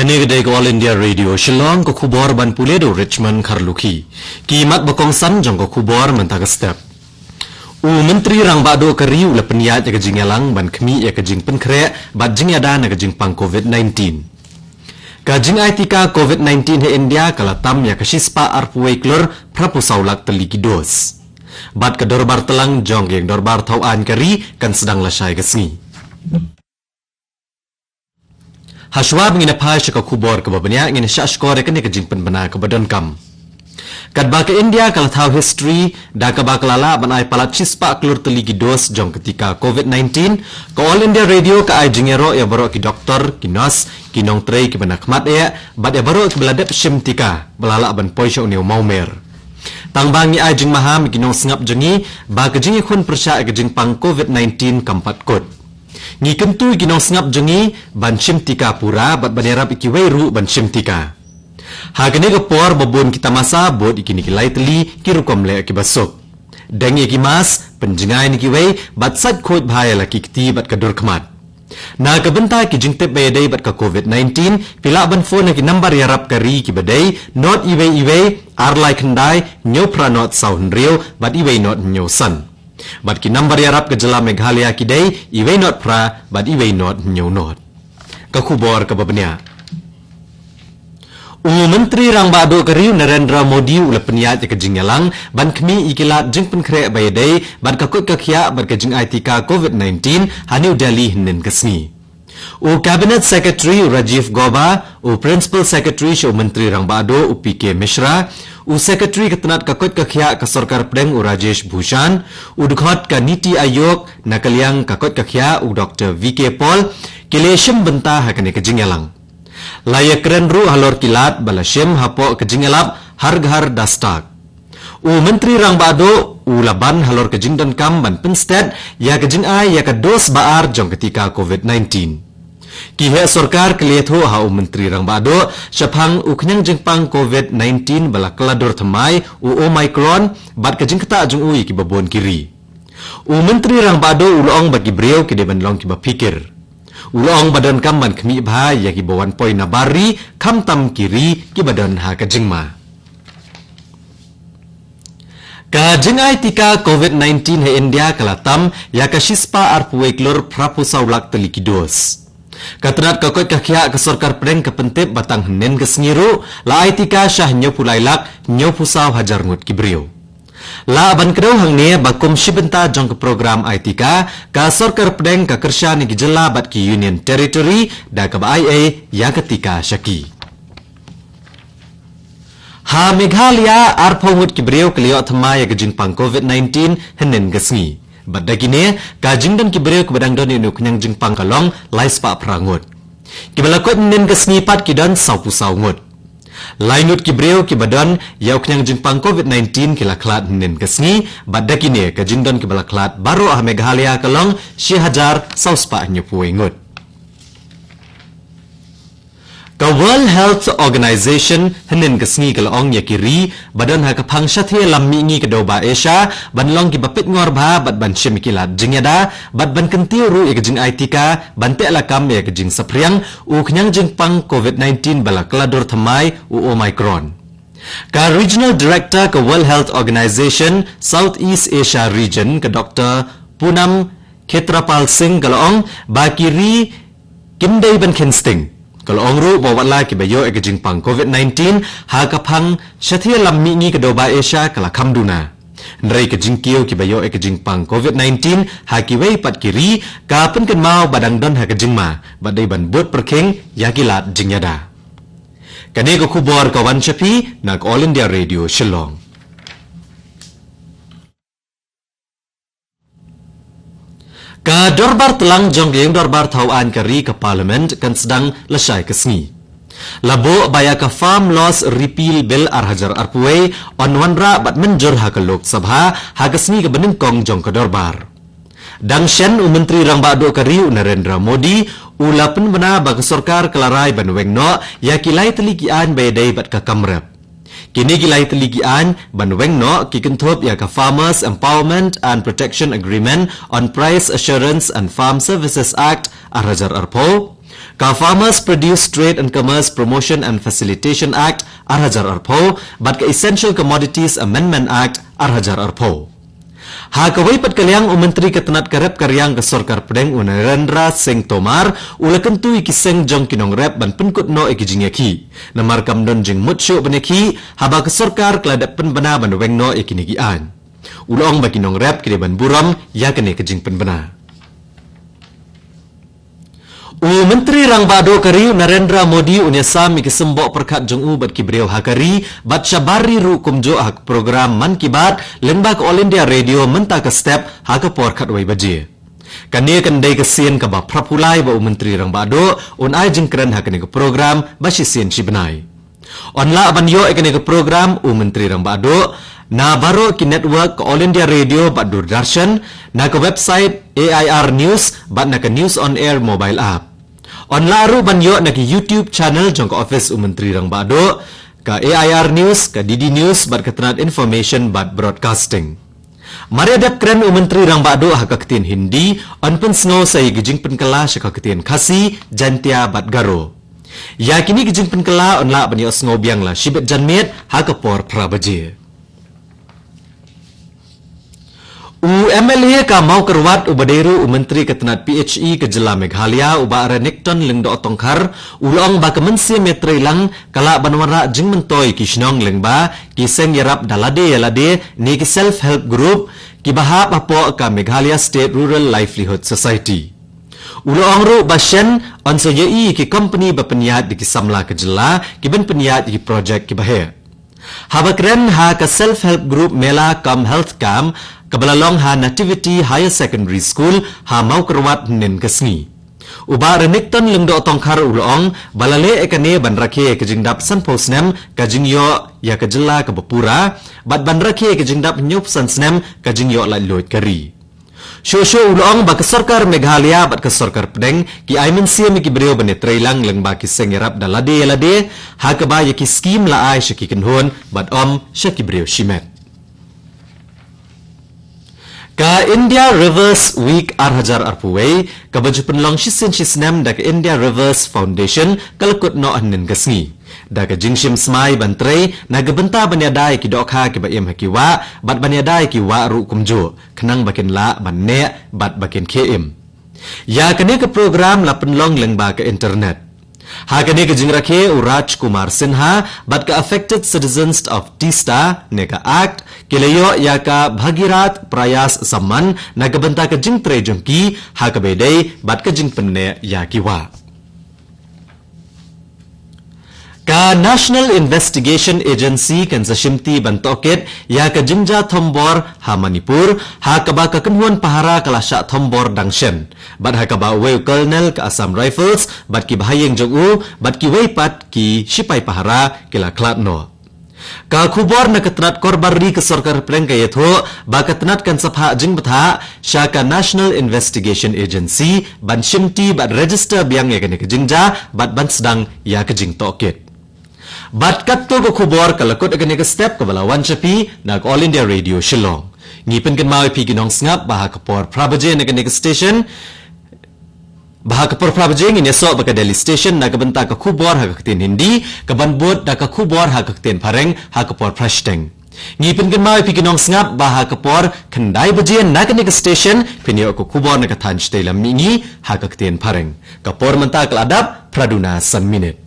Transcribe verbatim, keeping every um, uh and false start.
Kane ka dei ka All India Radio Shillong, ka khubor ban pule da u Richmond Kharlukhi. Ki mat ba kongsan jong ka khubor mynta ka step. U Myntri Rangbah Duh ka ri u la pynïaid ïa ka jingïalang ban khmih ïa ka jingpynkhreh bad jingïada na ka jingpang COVID nineteen. Ka jingai tika COVID nineteen ha India ka la tam ïa ka shispah arphew wei klur phraphew saw lak tylli ki dos. Bad ka dorbar tlang jong ka ïing dorbar thaw aiñ ka ri kan sdang lashai ka sngi. Hashwa ba ngin ïa phai sha ka khubor kaba bniah, ngin ïa shah shkor ïa kane ka jingpynbna kaba donkam. Katba ka India ka la thaw history da kaba ka la lah ban ai palat shispah klur tylli ki dos jong ka tika COVID nineteen, ka All India Radio ka ai jingïaroh ïa baroh ki doktor, ki nurse, ki nongtrei kiba na khmat eh bad ïa baroh kiba la dep shim tika ba la lah ban poi sha une u mawmer. Tang ba ngi ai jingmaham ïa ki nongsngap jong ngi ba ka jingïakhun pyrshah ïa ka jingpang COVID nineteen kam pat kut. Ngi kyntu ïa ki nongsngap jong ngi ban shim tika pura bad ban ïarap ïa kiwei ruh ban shim tika. Ha kane ka por ba bun ki tamasa bud ïa kine ki lai tylli ki rukom leh kiba suk. Deng ïa ki mask, pynjngai na kiwei bad sait khuid bha ïa la ki kti bad ka dur khmat. Na ka bynta ki jingtip ba ïadei bad ka COVID nineteen, phi lah ban phone ha ki nambar ïarap ka ri kiba dei not iwei iwei, ar lai khyndai, hynñiew phra not saw hynriew bad iwei not hynñiew san. Bad ki nambar ïarap ka jylla Meghalaya ki dei iwei not phra bad iwei not hynñiew not. Ka khubor kaba bniah. U Myntri Rangbah Duh ka ri u Narendra Modi u la pynïaid ïa ka jingïalang ban khmih ïa ki lad jingpynkhreh ba ïadei bad ka koit ka khiah bad ka jingai tika COVID nineteen ha New Delhi hynnin ka sngi. U Cabinet Secretary u Rajiv Gauba, u Principal Secretary sha u Myntri Rangbah Duh u P K Mishra, u Secretary ka tnat ka koit ka khiah ka sorkar pdeng u Rajesh Bhushan, u dkhot ka NITI Aayog na ka liang ka koit ka khiah u Doctor V K Paul, ki la shim bynta ha kane ka jingïalang. La ïakren ruh halor ki lad ba la shim hapoh ka jingïalap Har Ghar Dastak. U Myntri Rangbah Duh u la ban halor ka jingdonkam ban pynstet ïa ka jingai ïa ka dos ba ar jong ka tika COVID nineteen. Ki heh sorkar ki la ïathuh ha u Myntri Rangbah Duh shaphang u khñiang jingpang COVID nineteen ba la kylla dur thymmai, u Omicron, bad ka jingktah jong u ïa kiba bun ki ri. U Myntri Rangbah Duh u la ong ba ki briew ki dei ban long kiba phikir. U la ong ba donkam ban khmih bha ïa kiba wan poi na bar ri, khamtam ki ri kiba don ha ka jingma. Ka jingai tika COVID nineteen ha India ka la tam ïa ka shispah arphew wei klur phraphew saw lak tylli ki dos. Ka tnat ka koit ka khiah ka sorkar pdeng ka pyntip ba tang hynnin ka sngi ruh la ai tika sha hynñiewphew lai lak hynñiewphew saw hajar ngut ki briew. Lah ban kdew hangne ba kum shi bynta jong ka program ai tika, ka sorkar pdeng ka kyrshan ïa ki jylla bad ki Union Territory da kaba ai ei ïa ka tika sha ki. Ha Meghalaya, arphew ngut ki briew ki la ïoh thymmai ïa ka jingpang COVID nineteen hynnin ka sngi. Bad da kine, ka jingdon ki briew kiba dang don ïa une u khñiang jingpang ka long lai spah phra ngut. Kiba la koit hynnin ka sngi pat ki don sawphew saw ngut. Lai ngut ki briew kiba don ïa u khñiang jingpang COVID nineteen ki la khlad hynnin ka sngi, bad da kine ka jingdon kiba la khlad baroh ha Meghalaya ka long shi hajar saw spah hynñiewphew wei ngut. Ka World Health Organization hynnin ka sngi ka la ong ïa ki ri ba don ha ka phang shathie lam mihngi ka dewbah Asia ban long kiba peit ngor bha bad ban shim ïa ki lad jingïada bad ban kyntiew ruh ïa ka jingai tika ban teh lakam ïa ka jingsaphriang u khñiang jingpang COVID nineteen ba la kylla dur thymmai, u Omicron. Ka Regional Director ka World Health Organization Southeast Asia Region, ka Doctor Poonam Khetrapal Singh ka la ong ba ki ri kim dei ban kheiñ sting. Ka la ong ruh ba watla kiba ïoh ïa ka jingpang COVID nineteen ha ka phang shathie lam mihngi ka dewbah Asia ka la kham duna, hynrei ka jingkiew kiba ïoh ïa ka jingpang COVID nineteen ha kiwei pat ki ri ka pynkynmaw ba dang don ha ka jingma bad dei ban bud pyrkhing ïa ki lad jingïada. Kane ka khubor ka wan sha phi na ka All India Radio Shillong. Ka dorbar tlang jong ka ïing dorbar thaw aiñ ka ri, ka Parliament, kan sdang lashai ka sngi. La buh ba ïa ka Farm Laws Repeal Bill ar hajar arphew wei yn wanrah bad mynjur ha ka Lok Sabha ha ka sngi kaba nyngkong jong ka dorbar. Dang shen, u Myntri Rangbah Duh ka ri u Narendra Modi u la pynbna ba ka sorkar ka la rai ban weng noh ïa ki lai tylli ki aiñ ba ïadei bad ka kam rep. Kine ki lai tylli ki aiñ ban weng noh ki kynthup ïa ka Farmers Empowerment and Protection Agreement on Price Assurance and Farm Services Act ar hajar arphew, Ka Farmers Produce Trade and Commerce Promotion and Facilitation Act ar hajar arphew bad ka Essential Commodities Amendment Act ar hajar arphew. Ha kawei pat ka liang, u Myntri ka tnat ka rep ka riang ka sorkar pdeng, u Narendra Singh Tomar, u la kyntu ïa ki seng jong ki nongrep ban pynkut noh ïa ki jingïakhih, namar kam don jingmut shuh ban ïakhih haba ka sorkar ka la dep pynbna ban weng noh ïa kine ki aiñ. U la ong ba ki nongrep ki dei ban burom ïa kane ka jingpynbna. U Myntri Rangbah Duh ka ri, u Narendra Modi, un ïasam ïa ki symboh pyrkhat jong u bad ki briew ha ka ri bad shabar ri ruh kumjuh ha ka program Mann Ki Baat lyngba ka All India Radio mynta ka step ha ka por khatwei baje. Kane kan dei ka sien kaba phra phew lai ba u Myntri Rangbah Duh un ai jingkren ha kane ka program ba shisien shi bnai. Yn lah ban ïoh ïa kane ka program u Myntri Rangbah Duh na baroh ki network ka All India Radio bad Doordarshan, na ka website A I R News bad na ka News on Air mobile app. Yn lah ruh ban ïoh na ki YouTube channel jong ka office u Myntri Rangbah Duh, ka A I R News, ka D D News bad ka tnat Information bad Broadcasting. Mar ïa dep kren u Myntri Rangbah Duh ha ka ktien Hindi, yn pynsngew sa ïa ki jingpynkylla sha ka ktien Khasi, Jaintia bad Garo. Ïa kine ki jingpynkylla yn lah ban ïohsngew biang la shibit janmiet ha ka por phra baje. U M L A ka Mawkyrwat uba dei ruh u Myntri ka tnat P H E ka jylla Meghalaya, u Bah Renikton Lyngdoh Tongkhar, u la ong ba ka mynsiem ïatreilang ka lah ban wanrah jingmyntoi ki shnong lyngba ki seng ïarap da lade ïa lade ne ki self help group kiba hap hapoh ka Meghalaya State Rural Livelihood Society. U la ong ruh ba shen yn sa ïohi ïa ki kompani ba pynïaid da ki samla ka jylla ki ban pynïaid ïa ki projek kiba heh. Haba kren ha ka self help group mela cum health camp kaba la long ha Nativity Higher Secondary School ha Mawkyrwat hynnin ka sngi, u Bah Renikton Lyngdoh Tongkhar u la ong ba la leh ïa kane ban rakhe ïa ka jingdap sanphew snem ka jingïoh ïa ka jylla kaba pura bad ban rakhe ïa ka jingdap hynñiewphew san snem ka jingïoh laitluid ka ri. Shuh shuh u la ong ba ka sorkar Meghalaya bad ka sorkar pdeng ki ai mynsiem ïa ki briew ban ïatreilang lyngba ki seng ïarap da lade ïa lade, ha kaba ïa ki skhim la ai sha ki kynhun bad ym sha ki briew shimet. Ka India Rivers Week ar hajar arphew wei, kaba ju pynlong shisien shi snem da ka India Rivers Foundation, ka la kut noh hynnin ka sngi da ka jingshim smai ban trei na ka bynta ban ïada ïa ki dohkha kiba im ha ki wah bad ban ïada ïa ki wah ruh kumjuh, khnang ba kin lah ban neh bad ba kin khie im. Ïa kane ka program la pynlong lyngba ka internet. Ha kane ka jingrakhe, u Raj Kumar Sinha bad ka Affected Citizens of Teesta ne ka act ki la ïoh ïa ka Bhagirath Prayas Samman na ka bynta ka jingtrei jong ki ha kaba ïadei bad ka jingpynneh ïa ki wah. Ka National Investigation Agency kan sa shimti ban tohkit ïa ka jingjia thombor ha Manipur, ha kaba ka kynhun pahara ka la shah thombor dang shen, bad ha kaba uwei u colonel ka Assam Rifles bad ki bahaïing jong u bad kiwei pat ki shipai pahara ki la khlad noh. Ka khubor na ka tnat korbar ri ka sorkar pdeng ka ïathuh ba ka tnat kan sa phah jingbthah sha ka National Investigation Agency ban shimti bad register biang ïa kane ka jingjia bad ban sdang ïa ka jingtohkit. Bad katto ka khubor ka la kut ha kane ka step kaba la wan sha phi na ka All India Radio Shillong. Ngi pynkynmaw ïa phi ki nongsngap ba ha ka por phra baje na kane ka station, ba ha ka por phra baje ngin ïasoh bad ka Delhi Station na ka bynta ka khubor ha ka ktien Hindi, kaban bud da ka khubor ha ka ktien Phareng ha ka por phra shiteng. Ngi pynkynmaw ïa phi ki nongsngap ba ha ka por khyndai baje na kane ka station phin ïoh ka khubor na ka thaiñ shatei lam mihngi ha ka ktien Phareng. Ka por mynta ka la dap phra duna san minit.